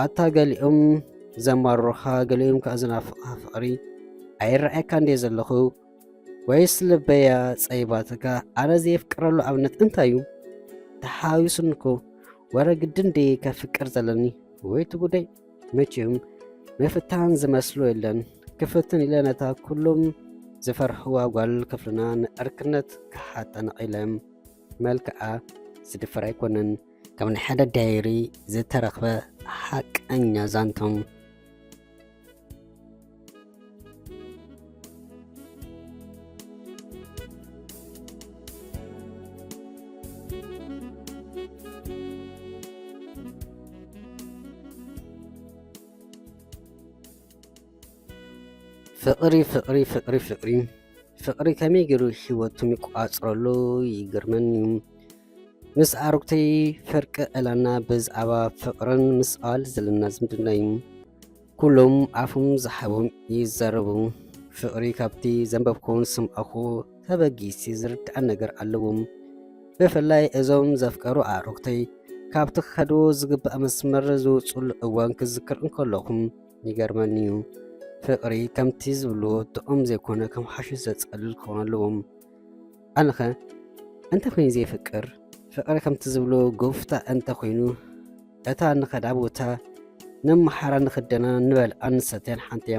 ኣታ ገሊኦም ዘማርሩኻ፣ ገሊኦም ከኣ ዝናፍቑኻ ፍቕሪ ኣይረኣየካን ድየ ዘለኹ? ወይስ ልበያ ጸይባትካ? ኣነ ዘየፍቅረሉ ኣብነት እንታይ እዩ? ተሓዋዊሱኒ እኮ። ወረ ግድን ድየ ከፍቅር ዘለኒ? ወይቲ ጉደይ! መቸም ምፍታን ዝመስሎ የለን። ክፍትን ኢለ ነታ ኩሎም ዝፈርሕዋ ጓል ክፍልና ንዕርክነት ክሓታ ነቒለ። መልክዓ ዝድፈር ኣይኮነን። ካብ ናይ ሓደ ዳይሪ ዝተረኽበ ሓቀኛ ዛንቶም። ፍቕሪ፣ ፍቕሪ፣ ፍቕሪ፣ ፍቕሪ። ፍቕሪ ከመይ ገይሩ ህይወቱ ይቋጽረሉ ይገርመኒ እዩ። ምስ ኣርጉተይ ፍርቂ ዕላና ብዛዕባ ፍቕርን ምስኣል ዘለና ዝምድና እዩ። ኩሎም ኣፎም ዝሓቦም ይዛረቡ። ፍቕሪ ካብቲ ዘንበብኩን ዝሰማዕኩ ተበጊሲ ዝርዳእ ነገር ኣለዎም። ብፍላይ እዞም ዘፍቀሩ ኣዕሩኽተይ ካብቲ ክኸድዎ ዝግባእ መስመር ዝወጽሉ እዋን ክዝክር እንከለኹ ይገርመኒ እዩ። ፍቕሪ ከምቲ ዝብልዎ ጥዑም ዘይኮነ ከም ሓሽሽ ዘጸልል ክኸውን ኣለዎም። ኣነኸ እንተ ኮይኑ ዘየፍቅር፣ ፍቕሪ ከምቲ ዝብሎ ጎፍታ እንተ ኮይኑ፣ እታ ንኸዳ ቦታ ነመሓራ ንኽደና ንበልዓን ንሰትያን ሓንቲ እያ።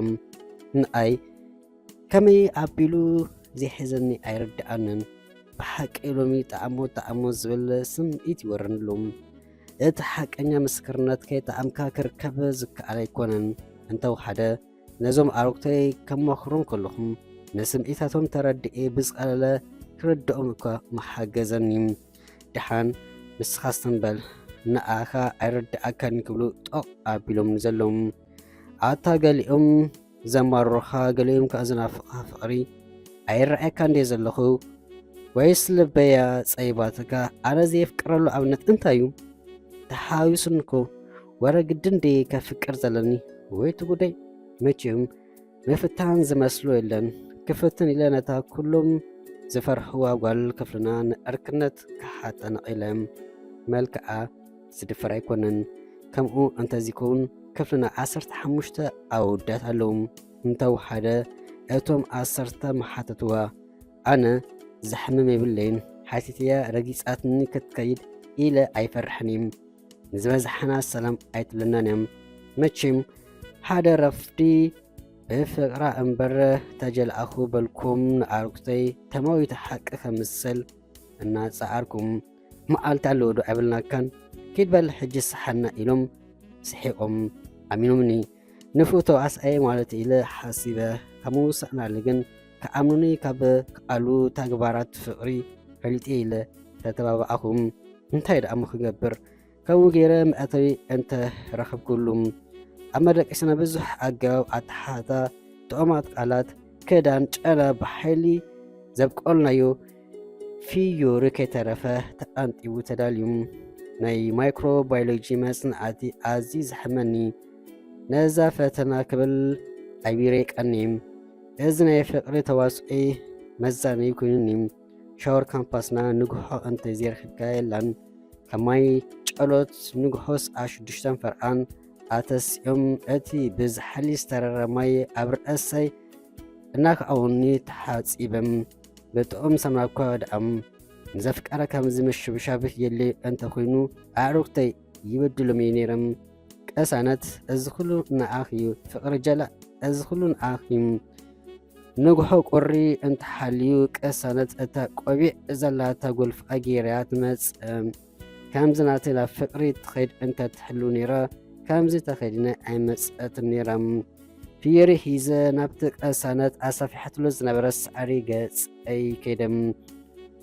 ንኣይ ከመይ ኣቢሉ ዘይሕዘኒ ኣይርድኣንን። ብሓቂ ሎሚ ጠዓሞ ጠዓሞ ዝብል ስምዒት ይወረኒ ኣሎ። እቲ ሓቀኛ ምስክርነት ከይጠዓምካ ክርከብ ዝከኣል ኣይኮነን። እንተወሓደ ነዞም ኣረጉተይ ከማኽሮም ከለኹ ንስምዒታቶም ተረዲኤ ብዝቐለለ ክርድኦም እኳ ምሓገዘኒ። ደሓን ንስኻ ስተም በል፣ ንኣኻ ኣይርድኣካን ክብሉ ጦቕ ኣቢሎምኒ ዘለዉ። ኣታ ገሊኦም ዘማርሩኻ፣ ገሊኦም ከኣ ዝናፍቑኻ ፍቕሪ ኣይረኣየካን ድየ ዘለኹ? ወይስ ልበያ ጸይባትካ? ኣነ ዘየፍቅረሉ ኣብነት እንታይ እዩ? ተሓዋዊሱኒ እኮ። ወረ ግድን ድየ ከፍቅር ዘለኒ? ወይቲ ጉደይ! መቸም ምፍታን ዝመስሎ የለን። ክፍትን ኢለ ነታ ኩሎም ዝፈርሕዋ ጓል ክፍልና ንዕርክነት ክሓታ ነቒለ። መልክዓ ዝድፈር ኣይኮነን። ከምኡ እንተዝኸውን ክፍልና ዓሰርተ ሓሙሽተ ኣወዳት ኣለዉ። እንተወሓደ እቶም ዓሰርተ ምሓተትዋ። ኣነ ዘሕምም የብለይን። ሓቲተያ ረጊጻትኒ ክትከይድ ኢለ ኣይፈርሕን እየ። ንዝበዝሓና ሰላም ኣይትብለናን እያ። መቸም ሓደ ረፍዲ ብፍቕራ እምበር ተጀልኣኹ በልኩም ንኣርጉተይ ተማዊተ ሓቂ ከምስል እናጸዓርኩም። መዓልቲ ኣለዎ ዶ ኣይብልናካን? ኪድ በል ሕጂ ስሓና ኢሎም ስሒቖም ኣሚኖምኒ። ንፉእ ተዋሳኣይ ማለት ኢለ ሓሲበ ካብ ምውሳእናሉ ግን ክኣምኑኒ ካብ ክኣሉ ተግባራት ፍቕሪ ፈሊጠ ኢለ ተተባባዕኹ። እንታይ ደኣ እሞ ክገብር? ከምኡ ገይረ መእተዊ እንተ ረኸብኩሉ። ኣብ መደቀሲና ብዙሕ ኣገባብ ኣተሓሕዛ ጥዑማት ቃላት፣ ክዳን፣ ጨና ብሓይሊ ዘብቆልናዮ ፊዮሪ ከይተረፈ ተቐንጢቡ ተዳልዩ። ናይ ማይክሮባዮሎጂ መጽናዕቲ ኣዝዩ ዘሕመኒ። ነዛ ፈተና ክብል ኣቢረ ቀንየ። እዚ ናይ ፍቕሪ ተዋስኦይ መዛነዪ ኮይኑኒ። ሻወር ካምፓስና ንግሆ እንተዘይረኺብካ የላን። ካብ ማይ ጨሎት ንግሆ ሰዓት ሽዱሽተን ፈርቓን ኣተሲኦም እቲ ብዝሓሊ ዝተረረ ማይ ኣብ ርእሰይ እናከኣውኒ ተሓጺበም። ብጥዑም ሰምና እኳ ደኣም ንዘፍቀረ ከምዚ ምሽብሻብ የድልዮ እንተኾይኑ ኣዕሩኽተይ ይበድሎም እየ ነይረም። ቅሳነት እዚ ኩሉ ንዓኽ እዩ። ፍቕሪ ጀላእ እዚ ኩሉ ንዓኽ እዩ። ንግሆ ቁሪ እንተሓልዩ ቅሳነት እታ ቆቢዕ ዘላታ ጎልፍኣ ገይራ ትመጽእ። ከምዚ ናተይ ናብ ፍቕሪ ትኸይድ እንተ ትሕሉ ነይራ፣ ከምዚ ተኸዲነ ኣይመጸትን ነይራ። ፊዮሪ ሒዘ ናብቲ ቅሳነት ኣሳፊሓትሉ ዝነበረት ሳዕሪ ገጸይ ከይደ።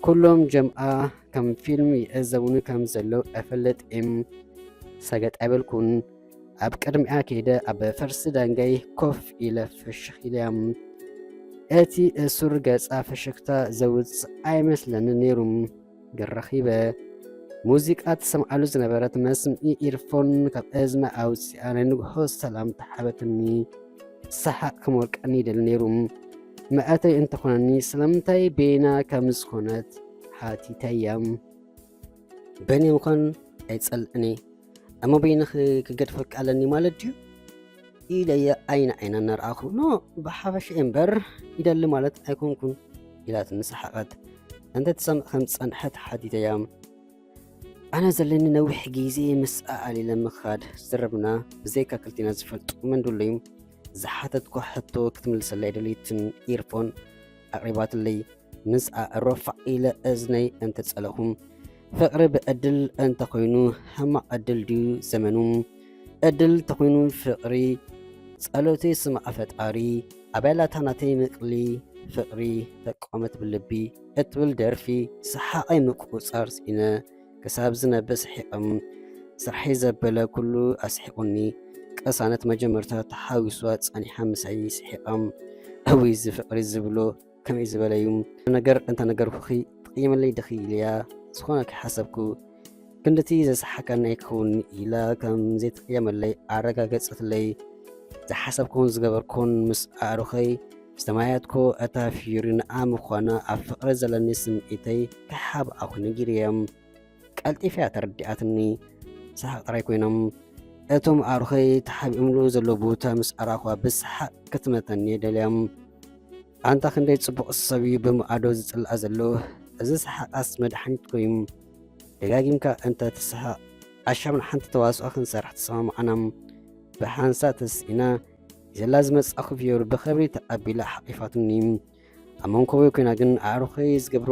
ኩሎም ጀምኣ ከም ፊልም ይዕዘቡኒ ከም ዘለዉ እፈልጥ እየ። ሰገጥ ኣይበልኩን። ኣብ ቅድሚኣ ከይደ ኣብ ፈርሲ ዳንጋይ ኮፍ ኢለ ፍሽኽ ኢለያ። እቲ እሱር ገጻ ፍሽኽታ ዘውጽእ ኣይመስለንን ነይሩ። ግን ረኺበ። ሙዚቃ ትሰምዓሉ ዝነበረት መስምዒ ኢርፎን ካብ እዝና ኣውጺኣ ናይ ንግሆ ሰላምታ ሓበትኒ። ሰሓቕ ክሞልቀኒ ይደሊ ነይሩ። መእተዊ እንተኾነኒ ስለምንታይ ቤና ከም ዝኾነት ሓቲተያ። በይነይ ምዃን ኣይጸልእን እየ። እሞ በይንኺ ክገድፈኪ ኣለኒ ማለት ድዩ? ኢለያ ዓይኒ ዓይና እናረኣኹ። ኖ፣ ብሓፈሻ እምበር ይደሊ ማለት ኣይኮንኩን፣ ኢላትኒ ሰሓቐት። እንተ ትሰምዕ ከም ዝጸንሐት ሓቲተያ። ኣነ ዘለኒ ነዊሕ ግዜ ምስኣ ኣሊለ ምኻድ ዝርርብና ብዘይካ ክልቲና ዝፈልጡ መን ድሎ እዩ? ዝሓተትኳ ሕቶ ክትምልሰለይ ኣይደለይትን። ኢርፎን ኣቕሪባትለይ። ምስኣ ሮፋዕ ኢለ እዝነይ እንተጸለኹ፣ ፍቕሪ ብዕድል እንተኾይኑ ሕማቕ ዕድል ድዩ ዘመኑ? ዕድል ተኾይኑ ፍቕሪ ጸሎተይ ስማዕ ፈጣሪ። ኣበይ ኣላታ ናተይ ምቕሊ ፍቕሪ ተቋመት ብልቢ እትብል ደርፊ ሰሓቐይ ምቁጽጻር ስኢነ። ክሳብ ዝነብር ስሒቐም። ስርሐይ ዘበለ ኩሉ ኣስሒቑኒ። ቅሳነት መጀመርታ ተሓዊሷ ጸኒሓ ምሳይ ስሒቐም። እውይ እዚ ፍቕሪ ዝብሎ ከመይ ዝበለ እዩ? ነገር እንተነገርኩኺ ትቕየመለይ ዲኺ ኢለያ። ዝኾነ ከይሓሰብኩ ክንድቲ ዘስሓቀኒ ኣይክኸውን ኢላ ከም ዘይትቕየመለይ ኣረጋገጸትለይ። ዝሓሰብኩን ዝገበርኩን ምስ ኣዕሩኸይ ዝተማያየጥኩ እታ ፊዮሪ ንኣ ምዃና ኣብ ፍቕሪ ዘለኒ ስምዒተይ ከይሓብኣኹ ነጊረዮም። ቀልጢፈ እያ ተረዲኣትኒ። ሰሓቕ ጥራይ ኮይኖም እቶም ኣዕሩኸይ ተሓቢኦምሉ ዘለዉ ቦታ ምስ ኣራኹዋ ብሰሓቕ ክትመተኒ ደልዮም። ኣንታ ክንደይ ጽቡቕ ሰብ እዩ ብመኣዶ ዝጽላእ ዘሎ። እዚ ሰሓቓስ መድሓኒት ኮይኑ። ደጋጊምካ እንተ ትስሓቕ ኣሻም ንሓንቲ ተዋስኦ ክንሰርሕ ተሰማማዕና። ብሓንሳእ ተስኢና ዘላ ዝመጻኹ ፊዮሪ ብኽብሪ ተቐቢላ ሓቒፋትኒ። ኣብ መንኮበይ ኮይና ግን ኣዕሩኸይ ዝገብሮ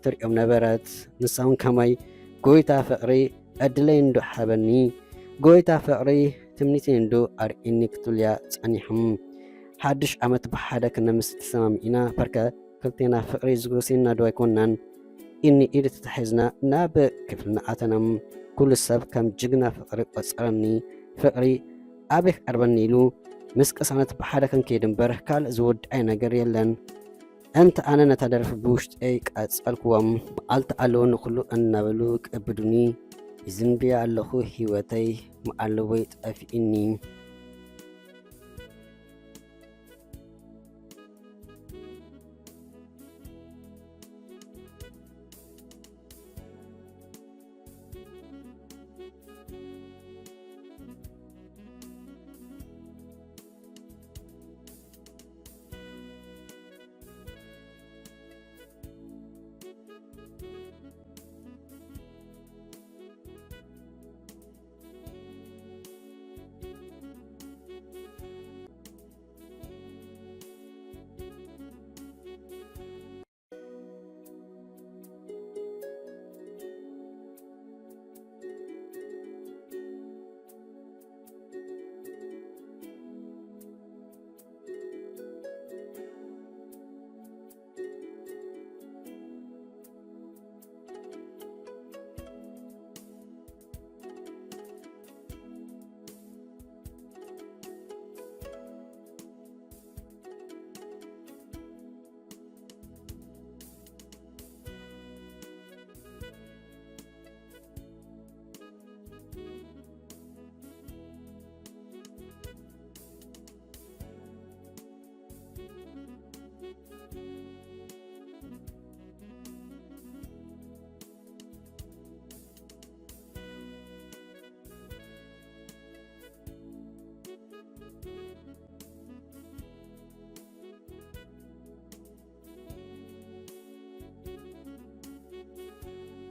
ትርእዮም ነበረት። ንሳ እውን ከማይ ጎይታ ፍቕሪ ዕድለይ እንዶ ሓበኒ፣ ጎይታ ፍቕሪ ትምኒተይ እንዶ ኣርእየኒ ክትብል እያ ጸኒሖም። ሓድሽ ዓመት ብሓደ ክነምስ ተሰማሚዕና። ፐርከ ክልቴና ፍቕሪ ዝጎስየና ዶ ኣይኮናን? ኢኒ ኢድ ተታሒዝና ናብ ክፍልና ኣተና። ኩሉ ሰብ ከም ጅግና ፍቕሪ ቆጸረኒ። ፍቕሪ ኣበይ ክቐርበኒ ኢሉ ምስ ቅሳነት ብሓደ ክንከይድ እምበር ካልእ ዝውዳእ ነገር የለን። እንተ ኣነ ነታ ደርፊ ብውሽጠይ ቀጸልክዎም። መዓልቲ ኣለዎ ንኹሉ እናበሉ ክእብዱኒ ይዝንብያ ኣለኹ። ህይወተይ መዓለቦይ ጠፊእኒ።